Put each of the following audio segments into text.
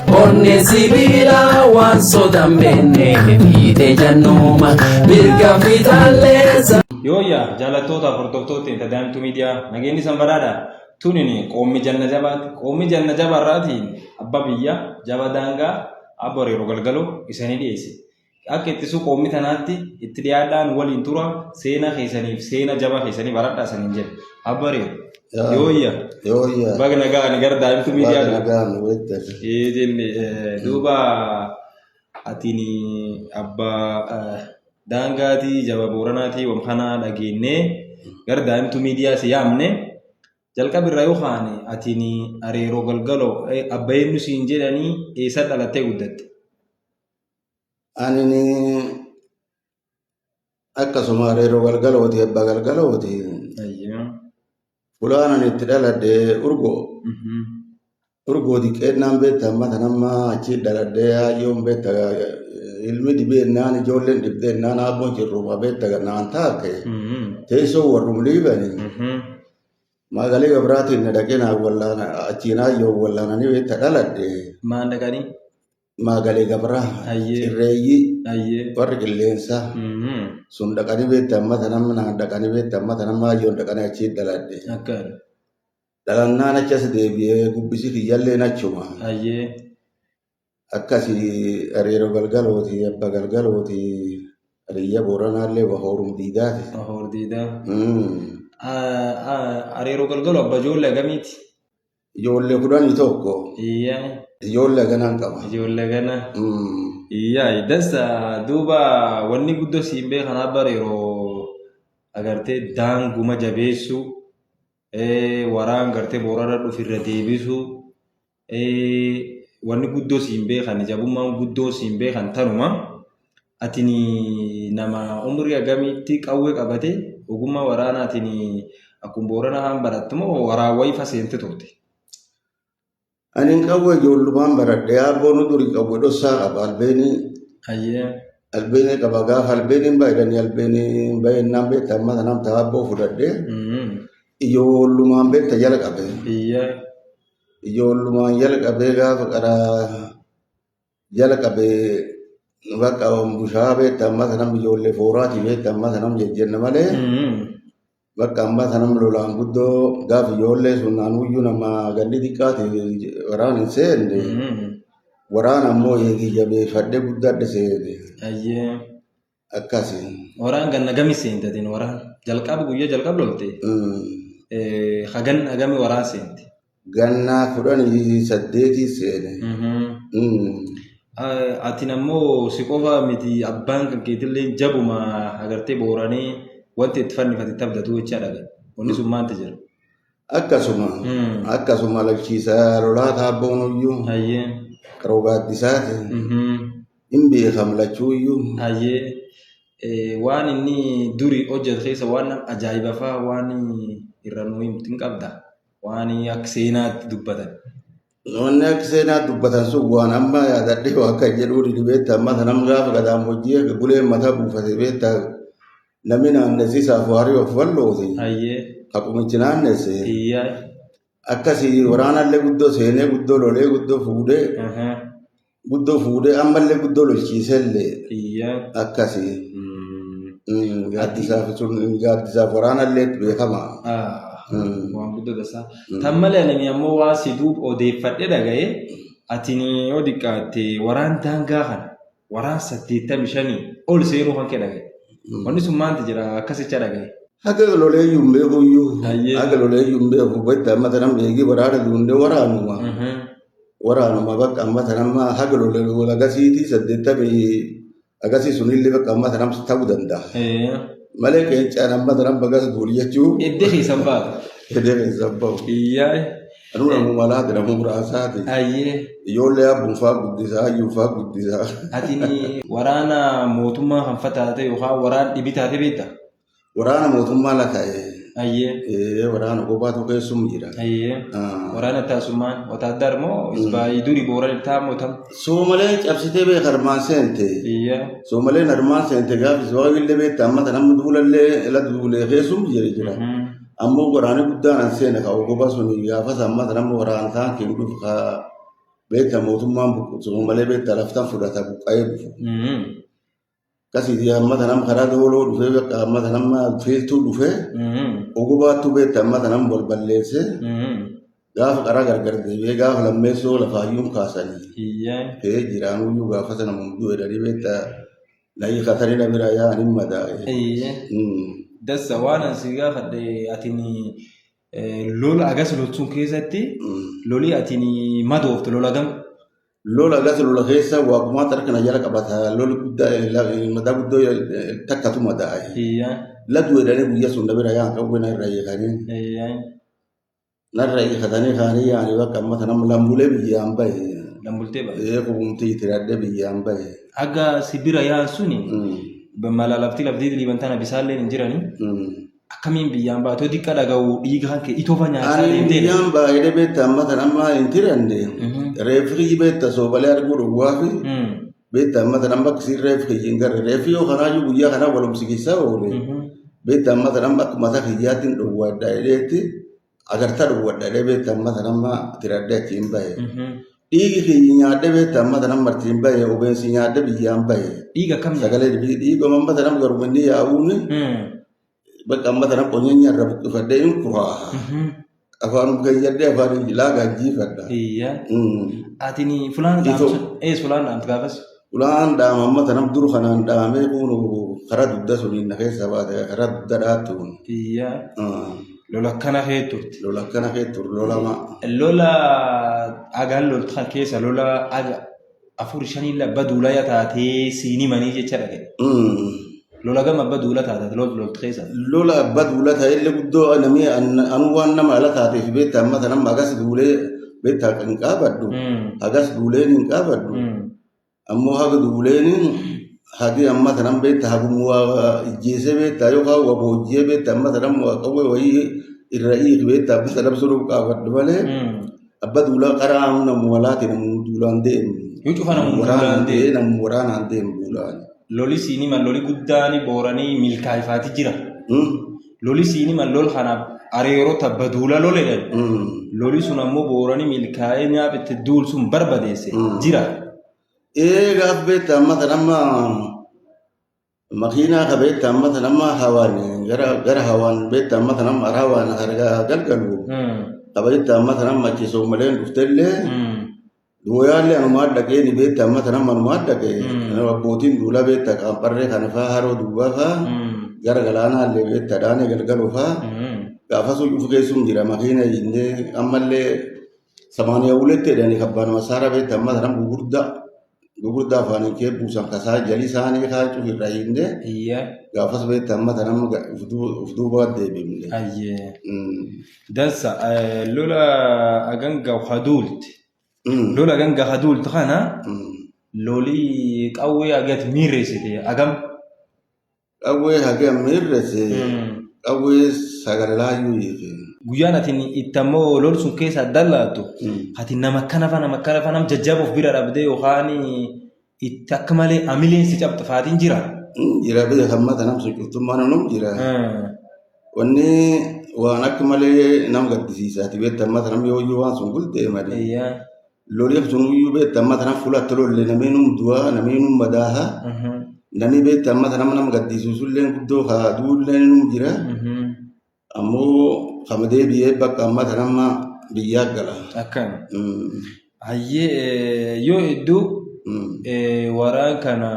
Onneen sibiilaa waan sodaan beekne fiixee jannuuma mirga fiixaallee. Yooyyaa jaalattoota hordoftoota Daa'imtuu Miidiyaa, nageenyi san badhaadha. Tunin qoommi janna jabaati. Qoommi janna jabaarraatiin abbaa biyya jaba daangaa abbo Areeroo Galgaloo isanii dhiyeesse. Akka ittisuu qoommi tanaatti itti dhiyaadhaan waliin tura, seenaa keessaniif seena jaba keessanii baradhaa saniin jedhe. Abbo Areeroo. Yooyyaa. Yooyyaa. Baga nagaan gara Daa'imtuu Miidiyaa Baga dhufe. nagaan weettan. Ee jenne, duuba atiin abbaa daangaatii jaba booranaatii wam kanaa dhageennee gara Daa'imtuu Miidiyaa si yaamne. Jalqaba irraa yoo kaane, atiin Areeroo Galgaloo abba eenyu siin jedhanii, eessa dhalattee guddatte? Ani akkasuma Areeroo Galgalooti, abbaa Galgalooti. Fulaan ani itti dhaladhe Urgoo. Urgoo diqqeennaan beekta, amma tanamma achi dhaladhe. Hayyoon beekta, ilmi dhibeennaan, ijoolleen dhibdeennaan, aabboon cirruuma beekta naan taake. Teessoo warrum liibani. Magalee Gabraatiin na dhaqee naan wallaana, achiin hayyoon wallaananii beekta dhaladhe. Maan dhaqanii? Magalee Gabraa. Cirreeyyii. Warri qilleensaa. Sun dhaqanii beekta, amma tanamma naan dhaqanii beekta, amma tanamma hayyoon dhaqanii achiin dhaladhe. Akkaan. Dhalannaan achas deebi'ee gubbisi kiyyalleen achuma. Akkasii Areeroo Galgalooti, abba Galgalooti, Hariyya Booranaallee Bahoorum Diidaati. Bahoor Diidaa. Areeroo Galgaloo abba ijoollee agamiiti? Ijoollee 11. Ijoollee haganaan qaba. Ijoollee gana. Iyyaa, dansa. Duuba wanni guddoo siin beekan, abba Areeroo, agartee daanguma jabeessuu, waraan gartee Boorana dhufu irra deebisuu, wanni guddoo siin beekan, jabummaan guddoo siin beekan tanuma. Atini nama umrii agamiitti qawwee qabate? Ogummaa waraanaatiin akkuma Boorana haan barattu moo waraan wayii fa seente turte? Ani qawwee ijoollumaan baradhe. Abboon durii qawwee dhossaa qaba, albeenii. Albeenii qaba. Gaafa albeeniin baay'atanii albeeniin baay'inaan beekta, amma tanam taabboo fudhadhe. Ijoollumaan beekta jala qabe. Ijoollumaan jala qabee, gaafa qaraa jala qabee, bakka bushaa beekta, amma tanam ijoollee fooraatii beekta, amma tanam jejjenna malee. Bakka amma tanam lolaan guddoo gaafa ijoollee sun naanuyyuu nama ganni xiqqaati waraan hin seenne. Waraana ammoo eegii jabeeffadhee guddadhe seene. Akkasi. Waraan ganna gami seente atiin waraan? Jalqaba guyyaa jalqaba lolte? Hagan hagami waraan seente? Gannaa 18 seene. Atiin ammoo si qofa miti, abbaan kan keetillee jabuma agartee Booranii wanti itti fannifate tabdatu jechaa dhaga. Wanni sun maanti jira? Akkasuma. Akkasuma lakkiisa lolaa taabboon uyyuu. Qaroo gaaddisaati. Hin beekam lachuuyyuu. Hayyee. Waan inni duri hojjetu keessa waan nama ajaa'iba fa'aa waan irra nu himtu hin qabda? Waan akka seenaatti dubbatan. Wanni akka seenaa dubbatan sun waan amma yaadadhee waa akka jedhuu didi beekta, amma tanam gaafa gadaamojjii akka guleen mataa buufate beekta, namni naannessisaaf waarii of bal'ooti. Kaqumichi naannesse. Akkasii waraanallee guddoo seenee, guddoo lolee, guddoo fuudhee, guddoo fuudhee, ammallee guddoo lolchiisellee. Akkasii. Gaaddisaaf sun gaaddisaaf waraanallee beekama. Waan guddoo tasaa. Tan malee ani ammoo waa si duub odeeffadhe dhaga'e, atini yoo diqqaatte waraan daangaa kana waraan 85 ol seenuu kan kee dhaga'e. Wanni sun maanti jira akkasicha dhaga'e? Haga loleeyyuu hin beekuyyuu. Haga loleeyyuu hin beeku beekta, amma tanam eegii waraana duundee waraanuma. Waraanuma bakka amma tanamma haga lolee agasiitii 80 agasii sunillee bakka amma tanam ta'uu danda'a. Malee qeencaan amma tanam bagas duuli jechuu. Iddee keessan baatu. Iddee keessan bahu. Anuu namuu malaati, namuu muraasaati. Ijoollee abbuun faa guddisaa, hayyuun faa guddisaa. Atini waraana mootummaa kan fataate yookaan waraan dhibi taate beekta? Waraana mootummaa laka'e. Waraana kophaatu keessum jira. Waraana taasummaan wataaddaar moo isbaayii duri Booran taamoo tam? Soomaleen cabsitee beeka armaan seente. Soomaleen armaan seente gaafa isbaayii illee beekta, amma tanamma duulallee ila duulee keessum jira jira. Ammoo waraanni guddaan an seene ka ogoba suni gaafas amma tanamma waraana taankiin dhufu ka beekta mootummaan buqqisuu malee beekta laftan fudhata buqqa'ee dhufu. Akkasiiti amma tanam karaa dooloo dhufee bakka amma tanamma fiiltuu dhufee ogobaattu beekta amma tanam wal balleessee gaafa karaa gargar deebi'ee gaafa lammeessoo lafaayyuun kaasanii. Ka'ee jiraanuyyuu gaafa sana mumduu jedhanii beekta na hiikatanii na bira yaa'anii madaa'e. Dassa waan an si gaafadhe atini lola agas loltuun keessatti loli atini madoofte lola gam? Lola agas lola keessa waaqumaa harka na jala qabata. Loli guddaa madaa guddoo takkatu madaa'e. Ladu jedhanii guyyaa sun na bira yaa'an qawwee na irra hiikanii. Narra hiikatanii kaanii yaa'anii bakka amma kana lambulee biyyaan bahe. Lambultee bahe. Ee kubumtii tiradhee biyyaan bahe. Haga si bira yaa'an suni mala lafti lafti liibantana bisaallee hin jirani. Akkamiin biyyaan baatoo diqqa dhaga'u dhiiga kan kee itoo fa nyaachaa Ani deemtee. biyyaan baay'ee beekta amma tan amma hin tiranne. Reeffi kiyyi beekta soobalee arguu dhowwaafi beekta amma tan amma akkasiin reeffi kiyyi hin garre. Reeffi yoo kanaayyuu guyyaa kanaa walumsi keessaa oole. Beekta amma tan amma akka mataa kiyyaatti hin dhowwaadha jedheetti agartaa dhowwadha jedhee beekta amma tan amma tiradhee achiin bahe. Dhiigi kiyyi nyaadhee beekta amma tan amma achiin bahe obeensi nyaadhee biyyaan bahe. Dhiiga akkam nyaata? Sagalee dhiiguma amma tan amma garuu inni yaa'uuni. Bakka amma tana qonyenya irra buqqifadhee hin kuraaha. Afaan gayyadhee afaan laagaan jiifadha. Atini fulaan Itoo. dhaamsu ees fulaan dhaamtu gaafas? Ulaan dhaama amma tana dur kanaan dhaamee kun karaa dugda suniin na keessa baate karaa dugda dhaattuun. Lola akkana kee turte. Lola akkana kee ture lolama. Lola agaan loltu kan keessa lola aga afur shanii abba duulaya taatee siin himanii jecha dhagaye. Lola gama abba duula taate loltu loltu keessa. Lola abba duula ta'ellee guddoo namni anu waan nama ala taateef beekta amma tana agas duulee beekta hin qaabadhu. Agas duuleen hin qaabadhu. Ammoo haga duuleen hagi amma tanan beekta hagum waa ijjeesee beekta yookaan waa boojjee beekta amma tanan waa qawwee wayii irra hiiki beekta abba tanan sunuu qaabadhu malee abba duulaa karaa anu namu walaati namu duulaan deemu. Yoo cufa namu Waraanaan duulaan deemu. Namu waraanaan deemu duulaan. Loli siin himan loli guddaani booranii milkaa'ifaati jira. Loli siin himan lol kanaaf areeroo tabba duula loledhan. Loli sun ammoo booranii milkaa'ee nyaaf itti duul sun barbadeesse jira. Ee gaaf beekta amma tan amma makiinaa ka beekta amma tan amma hawaan gara gara hawaan beekta amma tan amma hawaan harga galgalu ka beekta amma tan amma achi soomaleen dhuftellee dooyaallee anumaa dhaqee ni beekta amma tan amma anumaa dhaqee abbootiin duula beekta qaamparree kana faa haroo duubaa faa gara galaanaallee beekta dhaanee galgaluu faa gaafasuu cufu keessum jira makiina hinnee ammallee samaaniya uletti jedhanii kabbaan masaara beekta amma tan gugurdaa gugurdaa afaaniin kee buusan kasaa jalii isaanii kaa cufirra hinnee gaafas beekta amma tan amma uf duuba deebifne. Ayyee. Dansa lola aganga haduulti. Lola aganga haduulti kana loli qawwee agat miirreessite agam. Qawwee hagam miirresse qawwee sagalaayyuu hiike. Guyyaan ati itti ammoo lol sun keessa dallaattu ati nama akkana fa nama akkana fa nam jajjaba of bira dhabdee yookaan itti akka malee amileen si cabxe faatiin jira. Jira biyya kan mata nam sochooftummaan num jira. Wanni waan akka malee nam gaddisiisaati beekta amma tanam yoo iyyuu waan sun guldeemani. Loliif sun iyyuu beekta amma tanam fuulatti lolle namni num du'a namni num madaaha. Namni beekta amma tanam nam gaddisiisullee guddoo haa duullee num jira. Ammoo kama deebi'ee bakka amma tanam biyyaa gala. Akkam. Hayyee yoo hedduu waraan kana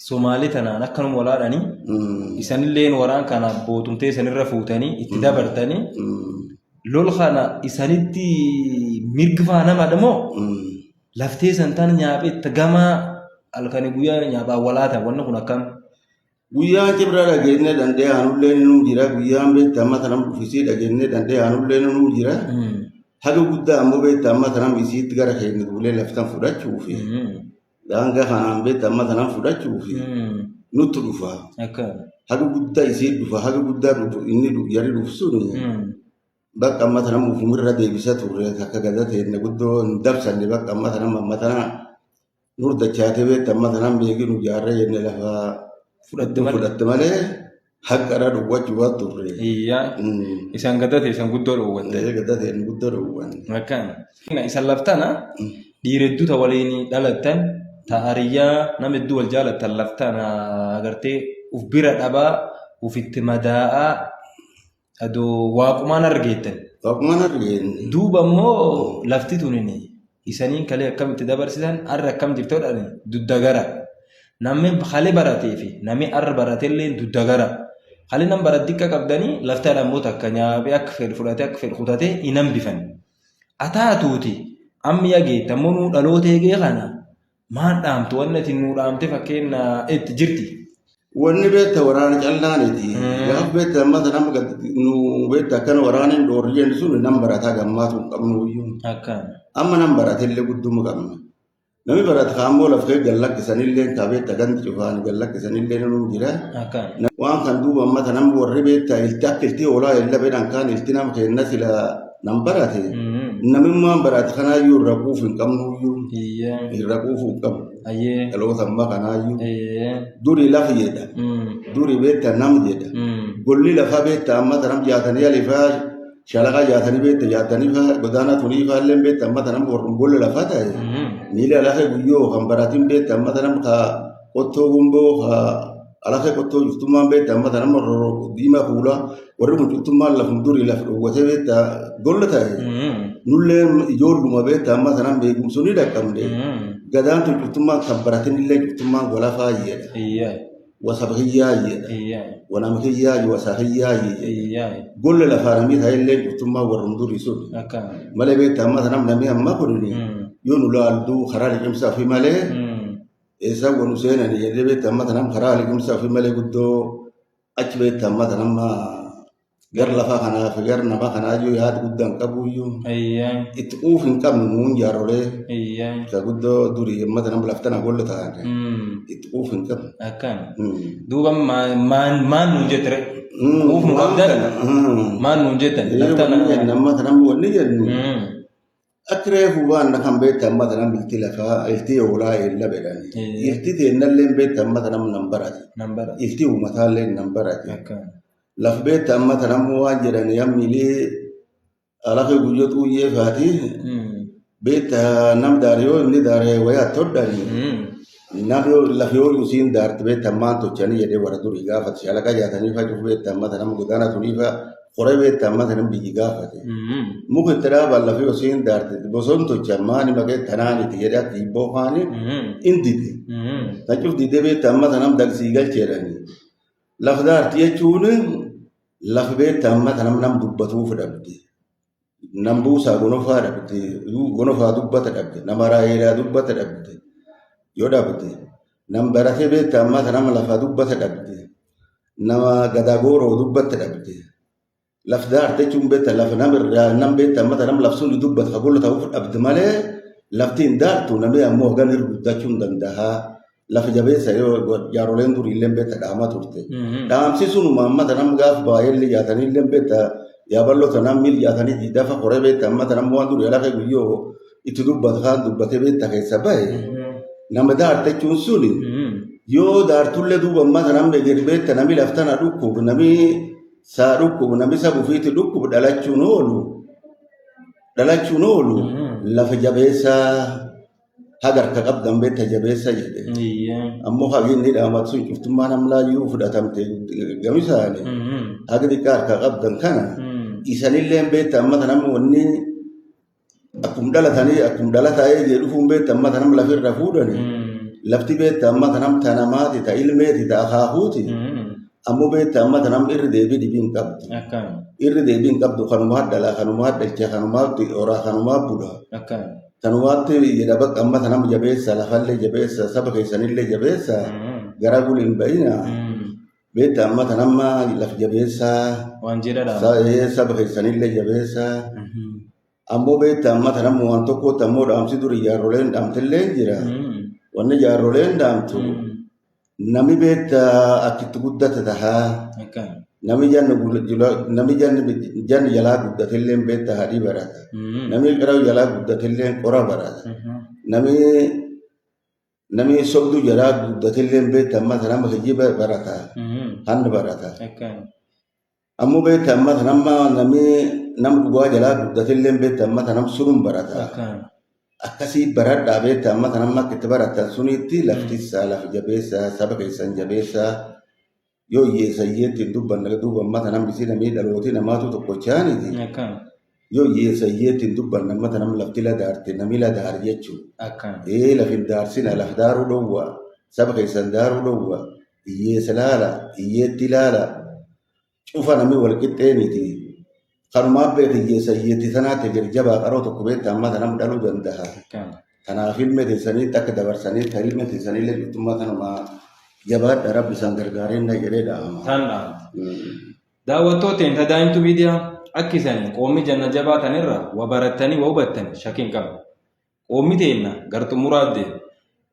Somaalee tanaan akkanuma walaadhanii isanilleen waraan kana bootumtee isanirra fuutanii itti dabartanii lol kana isanitti mirgi faa namadha moo laftee san tan nyaaphe itti gamaa halkanii guyyaa nyaaphaan walaata wanni kun akkam. Guyyaan cibra dhageenne dandhee aanullee num jira. Guyyaan beekta amma tanam dhufisii dhageenne dandhee aanullee num jira. Haga guddaa ammoo beekta amma tanam isiitti gara keenya duulee laftan fudhachuufi. Daangaa kanaan beekta amma tanam fudhachuufi nutti dhufa. Haga guddaa isii dhufa. Haga guddaa dhufu inni jarri dhufu suni bakka amma tanam ufumirra deebisa turre takka gada teenne guddoo hin dabsanne bakka amma tanam amma tana nur dachaatee beekta amma tanam beekii nu jaarree jenne lafa Fudhatte malee. Fudhatte malee. Haqqara dhowwachuu waan turre. Iyyaa. Isan gaddate isan guddoo dhowwatte. Gaddate guddoo dhowwanne. Akkaan. Isan laftana dhiira hedduu ta waliin dhalattan ta hariyyaa nama hedduu wal jaalattan laftana agartee uf bira dhabaa ufitti madaa'aa adoo waaqumaan argeettan. Waaqumaan argeenne. Duuba immoo lafti tunin isaniin kalee akkamitti dabarsitan arra akkam jirti jedhani dudda gara. Namni kalee baratee fi namni arra baratellee dudda gara. Kalee nam barat diqqa qabdanii lafti ammoo takka nyaapee akka fedhu fudhatee akka fedhu kutatee hin hambifan. Ataatuuti ammi yageetta ammoo nuu dhaloota eegee kana maal dhaamtu wanni ati nuu dhaamte fakkeenya itti jirti. Wanni beekta waraana callaaniti. Gaaf beekta amma nama nu beekta akkana waraana hin dhoorri jennu sun nam barataa gammaatu hin qabnu iyyuu. Akkaan. Amma nam baratellee gudduma qabna. Namni barate kaammoo lafee gad lakkisanillee ka beekta gandi cufaan gad lakkisanillee num jira. Akkaan. Waan kan duuba amma tanam warri beekta ilti akka ilti hoolaa illa beedhan kaan ilti nama kenna sila nam barate. Namummaan barate kanaayyuu irra quufu hin qabnu iyyuu. Iyyaa. Irra quufu hin qabnu. Ayyee. Dhaloota ammaa kanaayyuu. Eeyyee. Duri lafi jedha. Duri beekta nam jedha. Golli lafaa beekta amma tanam jaatanii alifaa shalaqa jaatanii beekta jaatanii faa godaanaa tunii faa illee beekta amma tanam warrum golla lafaa ta'e. Miila lafa guyyoo kan baratin beekta amma tanam ka qottoo gumboo ka alafe qottoo cuftummaan beekta amma tanam warra diimaa kuulaa warri kun cuftummaan lafum durii lafa dhowwatee beekta golla ta'e. Nullee ijoolluma beekta amma tanam beekumsu ni dhaqqabne. Gadaan tun cuftummaan kan baratin illee cuftummaan walafaa jedha. Iyyaa. Wasabhiyyaa jedha. Iyyaa. Wanamhiyyaa wasahiyyaa jedha. Iyyaa. Golla lafaa namni ta'ellee cuftummaan warrum durii sun. Akkaan. Malee beekta amma tanam namni amma kunini yoo nu laaldu karaa liqimsaa fi malee eessaan wanu seenani jedhee beekta amma tanam karaa liqimsaa fi malee guddoo achi beekta amma tanam gar lafaa kanaaf gar nama kanaa iyyuu yaada guddaan qabu iyyuu Iyyaa. itti quuf hin qabnu nuun jaarrolee Iyyaa. isa guddoo durii amma tanam laftana golla ta'an itti quuf hin qabnu. Akkaan. Duuba maan maan nuun jettere? Quuf nu qabdan maan nuun jettan? Laftana. Amma tanam wanni jennu Akka reefu waan kan beekta amma tanam ilti lafaa ilti hoolaa eella bedhani. Ilti teennallee beekta amma tanam nan barate. Nan bara. Ilti uummataallee nan barate. Akkaan. Laf beekta amma tanam waan jedhani ammilee alafe guyyoo xuuyyee faati beekta nam daare yoo inni daare wayaa todhani. Nam yoo lafi yoo usiin daarti beekta ammaan tochanii jedhee warra durii gaafate. Shalaqa jaatanii fa cufu beekta amma tanam godaana turii fa qoree beekta amma tanam biyyi gaafate. Muka itti dhaaban lafi usiin daarte boson tocha maani maqee tanaaniti jedhee akka hibboo kaani in dide. Kan cuf didee beekta amma tanam dagsii galcheedhani. Laf daarti jechuun lafa beekta amma tanam nam dubbatuuf dhabde. Nam buusaa gonofaa dhabde. Gonofaa dubbata dhabde. Nama raayeedhaa dubbata dhabde. Yoo dhabde. Nam baratee beekta amma tanam lafaa dubbata dhabde. Nama gadaa gooroo dubbatta dhabde. Laf daarte jechuun beekta lafa nam irraa nam beekta amma tanam laf sun dubbata ka golla ta'uuf dhabde malee lafti hin daartu namni ammoo hagan irra guddachuu hin danda'a. Lafa jabeessa yoo jaaroleen durii illee beekta dhaamaa turte. Dhaamsi sunuma amma tanam gaaf baay'ee jaatanii illee beekta yaaballoo tanam miil jaatanii diidafa qoree beekta amma tanam waan durii lafa guyyoo itti dubbatu kaan dubbatee beekta keessa bahe. Nama daarte jechuun suni yoo daartullee duuba amma tanam beekta nami laftana dhukkub nami saa dhukkub nami saba ofiitti dhukkub dhalachuun oolu. Dhalachuun oolu lafa jabeessaa haga harka qabdan beekta jabeessa jedhe. Iyyaa. Ammoo hagi inni dhaamatu sun cuftummaa namlaayyuu fudhatamte gamisaani. Haga xiqqaa harka qabdan kana isanillee beekta amma tanam wanni akkum dhalatanii akkum dhalataa eegee dhufuun beekta amma tanam lafirra fuudhani. Lafti beekta amma tanam ta namaati ta ilmeeti ta akaakuuti. Ammoo beekta amma tanam irri deebii dhibii hin qabdu. Akkaan. Irri deebii hin qabdu kanumaa dhalaa kanumaa dhalcha kanumaa horaa kanumaa bula. Akkaan. Kanumaatti jedha bakka amma tanam jabeessa lafallee jabeessa saba keessanillee jabeessa gara guli hin ba'ina. Beekta amma tanamma laf jabeessaa Waan jedha dhaama. saba keessanillee jabeessa. Ammoo beekta amma tanam waan tokkotti ammoo dhaamsi duri jaarroleen dhaamtillee jira. Wanni jaarroleen dhaamtu nami beekta akkitti guddate tahaa. Akkaan. Nami janni nami janni jalaa guddatillee beekta hadii barata. Nami qara jalaa guddatillee qora barata. Nami Namni sobduu jalaa guddatillee beekta amma nama kijiba barata. Hanni barata. Ammoo beekta amma nama namni nama dhugaa jalaa guddatillee beekta amma nama sunum barata. Akkasii baradhaa beekta amma nama akka itti baratan sunitti laftisaa lafa jabeessaa saba keessan jabeessaa yoo hiyyeessa hiyyeetti hin dubbanne duuba amma nama isii namni dhalootii namaatu tokkochaaniti. Yoo hiyyeessa hiyyeetti hin dubbanne amma nama lafti la daarte namni la daar jechuudha. Ee lafi hin daarsina laf daaruu dhowwa saba keessan daaruu dhowwa hiyyeessa laala hiyyeetti laala cufa namni wal qixxeeniti. Kanumaaf beekta hiyyeessa hiyyeetti sanaatti jabaa qaroo tokko beekta amma nama dhaluu danda'a. Kanaaf ilma teessaniitti akka dabarsanii kan ilma teessanillee cuftummaa kanuma jabaadha rabbi isaan gargaareen na jedhee dha'ama. Tan dhaamte. Daawwattoota Tadaa'imtuu Miidiyaa akka isin qoomni janna jabaa tanirra wa barattanii wa hubattan shakkii hin qabne. Qoomni teenna gar xumuraa deema.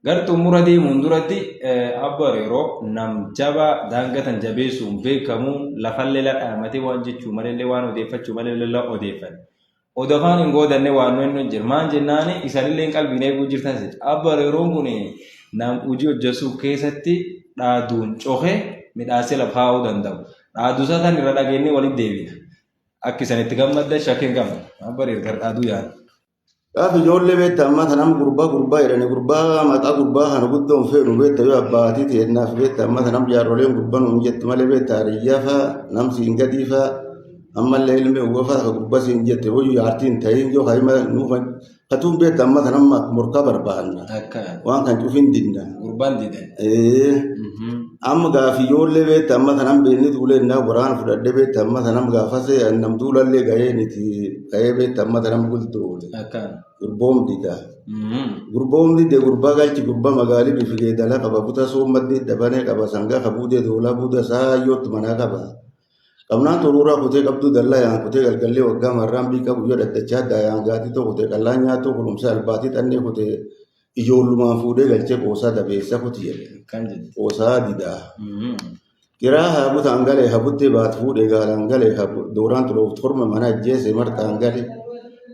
Gar xumura deemuun duratti abbo Areeroo nam jabaa daangatan jabeessuun beekamu lafallee la dhaamatee waan jechuu malellee waan odeeffachuu malellee la odeeffate. Odafaan hin goodanne waan nu hin jiru. Maan jennaani isanillee qalbiin eeguu jirtan jedhe. Abbo Areeroon kun nam hojii hojjechuu keessatti dhaaduun cohe midhaasee lafa kaa'uu danda'u. Dhaaduu isaa tan irra dhageenyee walitti deebina. Akka isanitti gammaddan shakkii hin qabne. Abbo Areeroo gara dhaaduu yaala. Gaaf ijoollee beekta amma tanam gurbaa gurbaa jedhani gurbaa maqaa gurbaa kana guddoo hin feenu beekta yoo abbaatii teennaaf beekta amma tanam jaarroleen gurbaa nuun jettu malee beekta hariyyaa faa namsi hin gadii faa ammallee ilmi uwwa faa ka gurbaa siin jette hoyyuu jaartii hin ta'in yoo kaima nuuf katuun beekta amma tanam morkaa barbaanna waan kan cufin dinna. Gurbaan didan. Ee. Amma gaaf ijoollee beekta amma tanam beenni duulee innaa waraana fudhadhee beekta amma tanam gaafas nam duulallee ga'eeniti ga'ee beekta amma tanam guldoole. Gurboom dida. Gurboom dide gurbaa galchi gurbaa magaalii bifigee dala qaba buta soommaddi dabanee qaba sangaa kabuudee doolaa buuda saayyootti manaa qaba. Qabnaan xuruuraa kutee qabduu dallaa yaan kutee galgallee waggaa marraan bii qabu yoo dhaddachaa daayaan gaatii tokko kutee qallaan nyaattuu kulumsa albaatii xannee kutee ijoollumaan fuudhee galchee qoosaa dabeessa kuti jedhe. Qoosaa didaa. Kiraa haa butaan galee haa buttee baat fuudhee gaalaan galee haa dooraan tulooft horma mana ajjeese martaan gale.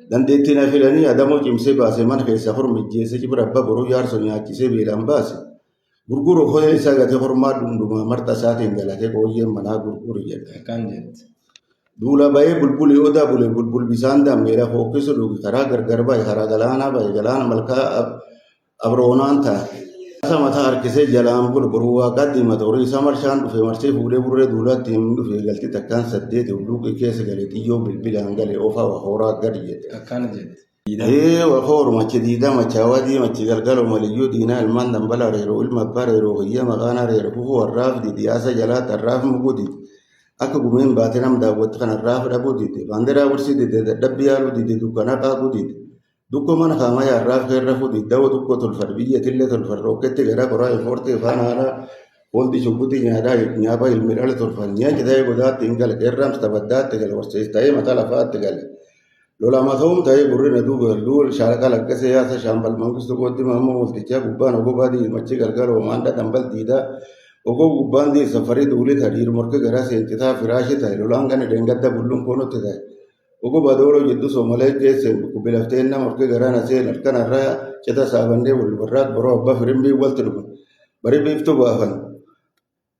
Dandeettii na filanii adamoo cimsee baase mana keessa horma ijjeese cibra abba boruu jaarso nyaachisee beelaan baase. Gurguru hoyee isaa gatee hormaa dhundhumaa marta isaatiin galatee qooyyeen manaa gurguru jedhe. Duula bahee bulbuli odaa bule bulbul bisaan dammeera hookkisu dhugi karaa gargar bahe karaa galaanaa bahe galaana malkaa abroonaan taate. Isa mataa harkisee jalaan bulu boruu waaqaa diimata horii isaa marshaan dhufe marsee fuudhee burree duulaatti hin dhufe galti takkaan saddeeti hulluuqii keessa gale xiyyoo bilbilaan gale oofaa horaa gadi jedhe. Akkana jette. Ee wahoor machi diida machaawaa machi galgaloo maliyyuu diinaa ilmaan dambala reeroo ilma abbaa reeroo hiyya maqaanaa reeroo fufuu warraaf didi yaasa jalaa tarraaf muguu didi akka gumeen baatee nam daawwatti kan arraaf dhabuu dide baandiraa wursii dide dadhabbii yaaluu dide dukkanaa qaaquu dide dukkoo mana kaamaa yaarraaf keerrafuu dide dawoo dukkoo tolfadhe biyya tillee tolfadhe rokketti garaa qoraa ifoortee faana haalaa Wanti shubbuti nyaadhaa nyaapa ilmi dhala tolfan nyaanchi ta'ee godaatti hin gale qeerramsi tabaddaatti gale horsiis ta'ee mataa lafaatti gale. Lola mata'uun ta'ee gurri na duuba luul shaalaqa laggasee yaasa shaambal mangistu qooddi maammoo waltichaa gubbaan ogobaa diimachi galgaloo maandha dambal diidaa ogoo gubbaan dii safarii duulii ta'e dhiir morke garaa seencitaa firaashii ta'e lolaan gani dheengadda bulluun koonutti ta'e ogobaa dooloo jiddu soomalee geesseen bukkubilaftee nama morke garaa na seen halkan har'aa cita saabannee wal barraaq boroo abbaa firimbii walti dhufe bari biiftuu baafan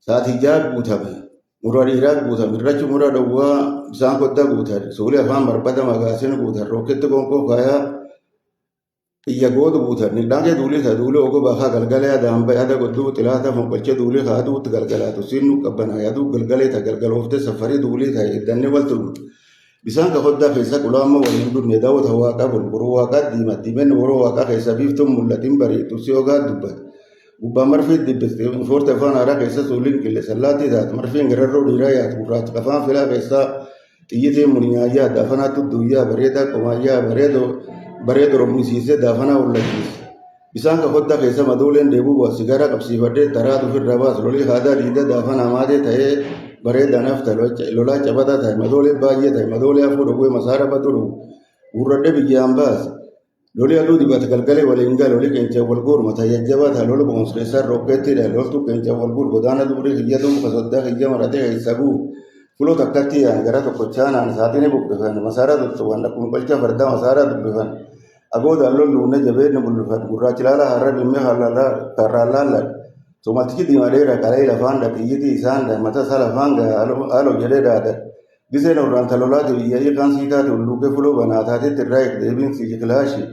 sa'aatii ja'a guutame muraa dhiiraa guutame irrachi muraa dhowwaa bisaan koddaa guutan suulee afaan barbada magaasin guutan rooketti qoonqoo kaayaa xiyya goodu guutan nidhaangee duulii ta'e duulii ogoo baafaa galgalee adaan ba'e ada godduu xilaata fonqolchee duulii haa aduutti galgalaatu siin nu qabbanaa aduu galgalee ta'e galgalooftee safarii duulii ta'e iddannee walti dhumte bisaan ka koddaa keessa qulaamma waliin dhumne daawwata waaqaa bulburuu waaqaa diima diimenni boroo waaqaa keessa biiftuun mul'atin bariitu si ogaa dubbate. Gubbaa marfii dibbiste foorte afaan haaraa keessa suuliin qille sallaattii taate marfiin gararroo dhiiraa yaatu gurraacha afaan filaa keessaa xiyyitiin murnyaayyaa daafanaa tudduyyaa bareedaa qomaayyaa bareedoo bareedo rommisiisee daafanaa hollachiise. Bisaan ka koddaa keessa madooleen deebuu baas sigaaraa qabsiifadhee taraa ofirraa baas lolii haadaa diida daafanaa maatee ta'ee bareedaa naaf ta'e lolaa cabataa ta'e madoolee baay'ee ta'e madoolee afur dhugee masaara batu dhugu gurradhee biyyaan baase. Loli aduu dibata galgalee waliin gale loli qeencee wal guur mataa jajjabaa ta'a lola boonsu keessaa rokkeettiidha loltuu qeencee wal guur godaana durii kiyya muka soddaa kiyya maratee keessa guu fuloo takkatti yaan gara tokko chaanaan saaxinii buqqifan masaaraa tuttuqan akkuma qolcha fardaa masaaraa dubbifan. Agoodaan lolluunne jabeenni bulfadhu gurraachi laala harra bimmee karraan laalladhu. Somaltichi diimaa dheeraa qalee lafaan dha xiyyitii isaan dha mata isaa lafaan gaha haaloo jedhee dhaadha. Giseen orraan talolaati biyya hiikaan sii taate hulluuqee fuloo banaa taatetti irraa eegde deebiin sii kilaashi.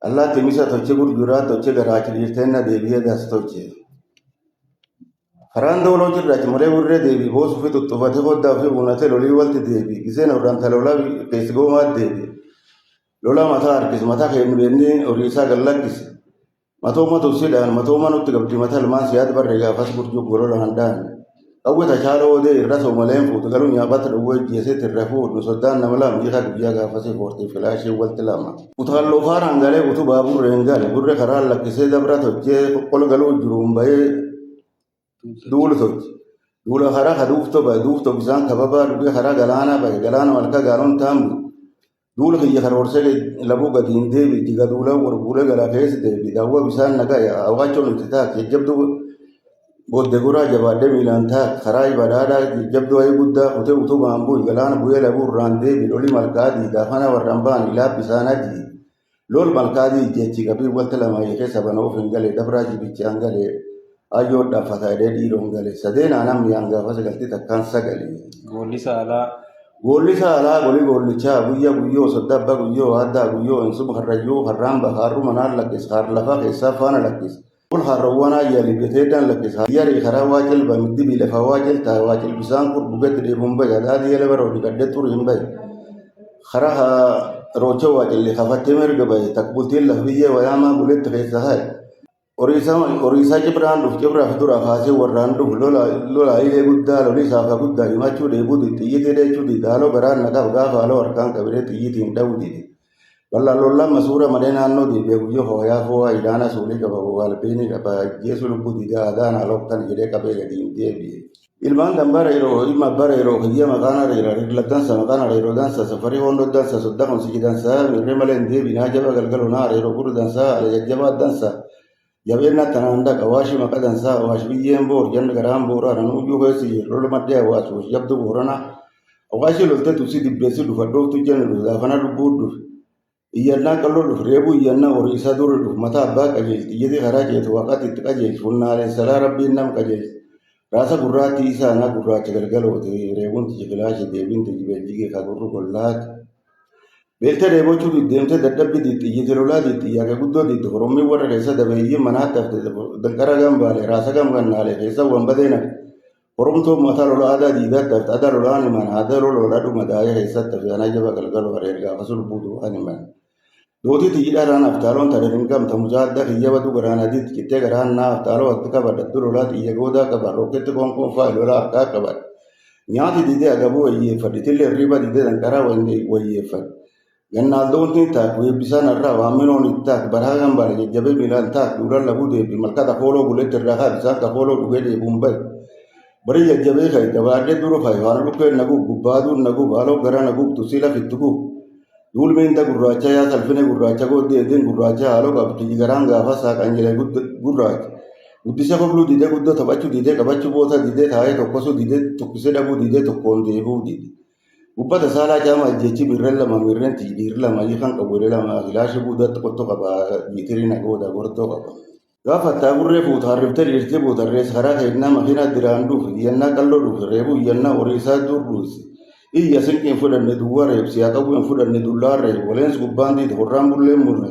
Allaatti misa toche gurguraa toche garaachi dhiirteenna deebi'ee das toche. Karaan dooloo cirraachi malee burree deebi boosuu fi tuttufatee foddaa fi uunatee lolii walti deebi giseen orraan talolaa keessi goomaa deebi. Lola mataa harkise mataa kee beennee horii isaa gad lakkise. Matooma tufsidhaan matooma nutti qabdi mata ilmaan siyaad barree gaafas gurjuu gololaan dhaan. Qawwe tachaaloo odee irra soomaleen fuutu galuu nyaaphaatti dhowwee jeesetti irra fuudhu soddaan nama lama hiika guyyaa gaafasii foortii filaashii walti lama. Utaaloo faaraan galee utuu baaburreen gale gurre karaan lakkisee dabra tochee qola galuu jiruun bahee duulu toche. Duula karaa ka duuftoo bahe duuftoo bisaan kababaa dhugee karaa galaanaa bahe galaana malkaa gaaloon taambu. Duula kiyya karoorsee labuu gadi hin deebi jiga duula warbuulee galaa keessa deebi daawwa bisaan nagaya awwaachoon itti taak jajjabduu booddee goraa jabaadhee miilaan taak karaa badhaadhaa jajjabduu ayii guddaa kutee utubaan bu'i galaana bu'ee labuu irraan deebi loli malkaa adii gaafana warraan ba'an ilaa bisaan adii lol malkaa adii jechi qabii walta lama hiikee sabana of hin galee dabraa jibichaan galee ayyoo dhaafata jedhee dhiiroon galee sadeen aanan mi'aan gaafa sagaltii takkaan sagalee. Goolli saalaa. Goolli saalaa golii goollichaa guyya guyyoo soddabba guyyoo addaa guyyoo insuma karrayyuu karraamba kaarru manaan lakkis kaar lafaa keessaa faana lakkis. Ol harroowwan ayyaali beteedhaan lakkis yarii karaa waa cilba middibii lafa waa ciltaa waa cilbisaan kur bugetti deebuun bahe adaadii yala baroo dhiqadde turi hin bahe. Karaa roocha waa cilli kafattee mirga bahe takbultiin laf biyyee wayaamaa buletti keessa haye. Horiisaa cibraan dhuf cibraaf dura kaasee warraan dhuf lola ilee guddaa lolii saafa guddaa himachuu dheebuu xiyyitii dheechuu dide haaloo garaan naqaaf gaafa haaloo harkaan qabiree xiyyitiin dha'uu dide. Bal'aan lollaan masuura malee naannoo deebi'ee guyyoo hooyaa foo'aa ilaana suulii qaba waalbeenii qaba ajjeesu lubbuu dide aadaan haaloo kan jedhee qabee gadi hin deebi'e. Ilmaan dambara yeroo ilma bara yeroo kiyya maqaan areera rigla dansa maqaan areeroo dansa safarii hoondoo dansa sodda konsiji dansa mirree malee hin deebinaa jaba galgaloo naa areeroo gurru dansa ala jajjabaa dansa jabeenna tanaan dhaqa waashi maqa dansa waashi biyyeen boor janna garaan booraa nan uyyuu keessi jiru lola maddee hawaasi washi jabdu boorana awaashi lolte tusi dibbeessi dhufa dhooftu jenna dhufe gaafana lubbuu dhufe iyyannaa qalloo dhufe reebuu iyyannaa horii isaa duri dhufe mataa abbaa qajeelti iyyatee karaa ceetu waaqatti itti qajeelti funnaalee salaa rabbiin nam qajeelti raasa gurraattii isaa anaa gurraacha galgaloote reebuun tiji filaashi deebiin tiji beeljigee ka gurru gollaati. Beeltee dheebochuu diddeemtee dadhabbi diddi iyyite lolaa diddi yaaqe guddoo diddi horommii warra keessa dabeeyyii manaatti hafte danqara gambaale raasa gamgannaale keessa wanbadee nafe horomtoo mataa lolaa aadaa diidaatti hafte aadaa lolaan himan aadaa loloo dhadhu madaa'ee keessatti hafe anaa jaba galgaloo areer gaafa sulbuu du'aan himan. Dootii tiyyi dharaan haftaaloon tare hin gamta mucaa adda kiyya badu garaan adiitti cittee garaan naa haftaaloo addi qabadha addu lolaa xiyya goodaa qaba rokketti qoonqoon faayi lolaa harkaa qabadha. Nyaati didee agabuu wayyeeffadhe tillee hirriba didee danqaraa wayyeeffadhe. Gannaal doontiin taak weebbisaan har'aa waamminoon ittaak baraa gambaale jajjabee miilaan taak duulaan labuu deebi malkata kooloo buletti irraa kaa bisaan kafooloo dhugee deebuun bahe. Barii jajjabee ka'i gabaadhee dura ka'i faana dhukkeen naguug gubbaaduun naguug haaloo gara naguug tusii lafitti guug. Duulmiin da gurraacha yaa salfine gurraacha gooddee edeen gurraacha haaloo qabdi garaan gaafa saaqan jedhe gurraacha. Guddisa kobluu didee guddoo taphachuu didee qabachuu boota didee taa'ee tokkosuu didee tokkisee dhabuu didee tokkoon deebi'uu dide. Gubbata saalaa caama ajjeechi mirreen lama mirreen dhiirri lama hiikan qabu jedhee lama filaashii buudaatti qottoo qaba miitirii nagooda gortoo qaba. Gaafa attaa gurree fuuta harriftee dhiirtee buuta rees karaa keennaa makiinaa diraan dhufe iyyannaa qalloo dhufe reebuu iyyannaa horii isaa dur dhuise. Iyya sinqii hin fudhanne duwwaa reebsi yaa qabu hin fudhanne dullaan reebu waleensi gubbaan diide horraan bulleen murre.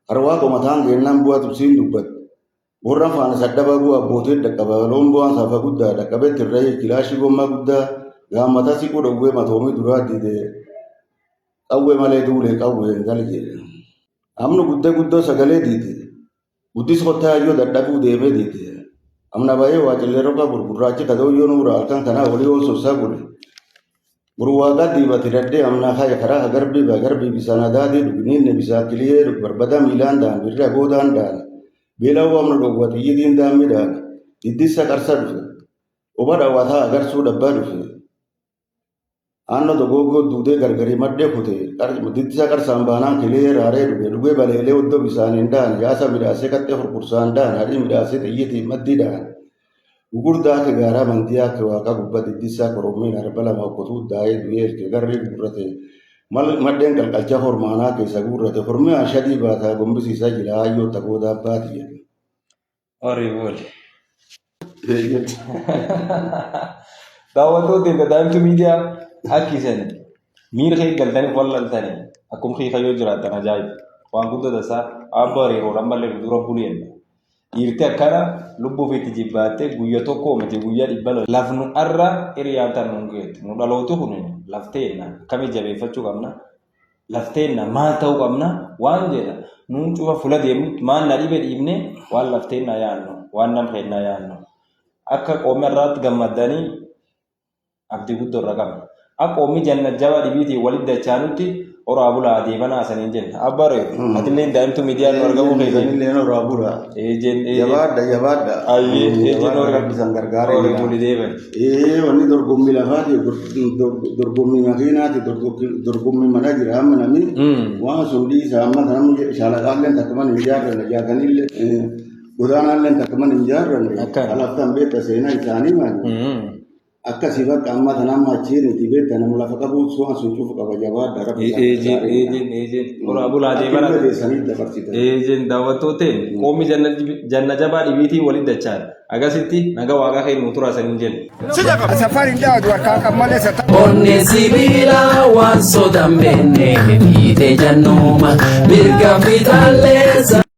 Harwaa qomataan geennaan bu'aa tubsiin dubbatte. Warra faana saddaba bu'aa abbootii dhaqqaba loon bu'aan saafa guddaa dhaqqabetti irra kilaashii gommaa guddaa gaammataa siquu dhowwee matoomii duraa dide qawwee malee duulee qawwee hin gal jedhe. Amni guddee guddoo sagalee dide. Guddis kottaa iyyoo dadhabuu deemee dide. Amna baay'ee waa cillee roga gurgurraachi kadooyyoo nuura halkan kanaa olii ol sossaa gure. Gurwaaqa diibate dadhee amna kaya karaa garbii ba garbii bisaan adaadii dhugniinne bisaan kiliyee dhug barbada miilaan daan birra goodaan daan. Beelawuu amna dhowwa xiyyitiin daammi dhaan. Diddissa qarsa dhufe. Oba dhawwataa agarsuu dhabbaa dhufe. Aanno dogoggoo duudee gargarii maddee kute. Diddisa qarsaan baanaan kiliyee raaree dhuge. Dhugee baleelee oddoo bisaaniin daan. Yaasa midhaasee qaxxee furfursaan daan. Hadhii midhaasee xiyyitiin maddii dhaan. Gugurdaa akka gaaraa mandiyaa akka waaqaa gubbaa diddissaa korommiin arba lama okkotuu daa'ee du'ee erge garri gurrate. Maddeen qalqalcha hormaanaa keessa guurrate hormi ashadii baataa gombisiisaa jira hayyoo takoo daabbaati jedhe. Horii buli. Daawwattoota Daa'imtuu Miidiyaa akki isin miira kee galtanii wallaltanii akkuma kee yoo jiraattan ajaa'iba. Waan guddoo tasaa abba hariiroo ammallee dura buliin. Dhiirti akkana lubbuu ofiitti jibbaattee guyya tokko miti guyyaa 200 lafnu arra hiriyaan tan nuun geettu. Nu dhalootu kun lafteenna akkamii jabeeffachuu qabna. Lafteenna maal ta'uu qabna waan jedha. Nuun cufa fula deemnutti maal na dhibe dhiibne waan lafteenna yaannu waan nam keennaa yaannu. Akka qoomii irraatti gammaddanii abdii guddoo irra qabna. Akka qoomii janna jaba dhibiitiin walitti dachaanutti horaa bulaa deebanaa saniin jenna. Abbaa reefu atillee daa'imtuu miidiyaa nu argamuu keetiin. Isanillee horaa bulaa. Eejeen eejeen. Jabaadha jabaadha. Ayyee eejeen Jabaadha rabbi isan gargaaree horii jira. buli deeban. Ee wanni dorgommii lafaati dorgommii makiinaati dorgommii mana jira amma namni waan sun dhiisa amma namni shaalaqaalleen takka mana hin ijaarranne jaatanillee godaanaalleen takka mana hin ijaarranne Akkana. alaftan beekta seenaa isaanii maali. Akkasii bakka amma kana amma achiin itti beekta nama lafa qabu waan sun cufu qaba jabaadha rabbi isaan Eejeen gargaaree jira. eejeen eejeen horaa bulaa Akka deebanaa. ilma keessanii dabarsitan. Eejeen daawwattooteen qoomii janna jabaa dhibiitiin walitti dachaan akkasitti naga waaqaa keenya turaa saniin jenna. Safari ndaadu harkaan kan malee Onni sibiila waan sodaan beekne fiixee jannuuma mirga fiixaallee.